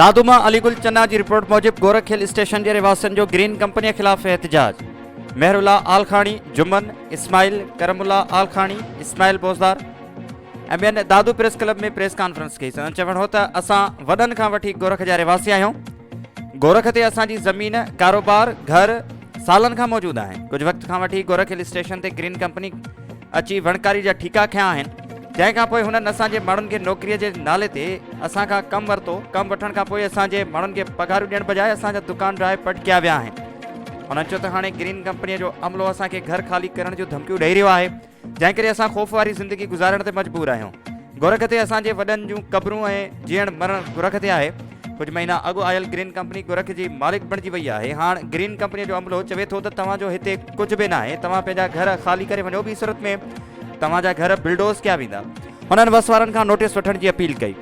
دادو مان علي گل چنا جي رپورٽ موجب گورک هل اسٽيشن جي رهواسين جو گرين ڪمپنيء خلاف احتجاج، مهر الله آلخاڻي، جمن، اسماعيل، ڪرم الله آلخاڻي، اسماعيل بوزدار ۽ ٻين Dadu press club ۾ press conference ڪئي. سندن چوڻ هو ته اسان وڏن کان وٺي گورک جا رهواسي آهيون، گورک تي اسان جي زمين، ڪاروبار، گهر سالن کان موجود آهن، ڪجهه وقت کان وٺي گورک هل اسٽيشن تي گرين ڪمپني اچي وڻڪاري جا ٺيڪا کنيا آهن، جنهن کان پوء هنن اسان جي ماڻهن کي نوڪري جي نالي تي اسان کان ڪم ورتو، ڪم وٺڻ کان پوء اسان جي ماڻهن کي پگهارون ڏيڻ بجاء اسان جا دڪان ڊاهي پٽ ڪيا ويا آهن. هنن چيو ته هاڻي گرين ڪمپنيء جو عملو اسان کي گهر خالي ڪرڻ جون ڌمڪيون ڏئي رهيو آهي، جنهن ڪري اسان خوف واري زندگي گذارڻ تي مجبور آهيون. گورک تي اسان جي وڏن جون قبرون ۽ جيئڻ مرڻ گورک تي آهي. ڪجهه مهينا اڳ آيل گرين ڪمپني گورک جي مالڪ بڻجي وئي آهي. هاڻ گرين ڪمپنيء جو عملو چوي ٿو ته توهان جو هتي ڪجهه به ناهي، توهان پنهنجا گهر خالي ڪري وڃو، ٻي صورت ۾ توهان جا گهر بلڊوز ڪيا ويندا. هنن وس وارن کان نوٽيس وٺڻ جي اپيل ڪئي.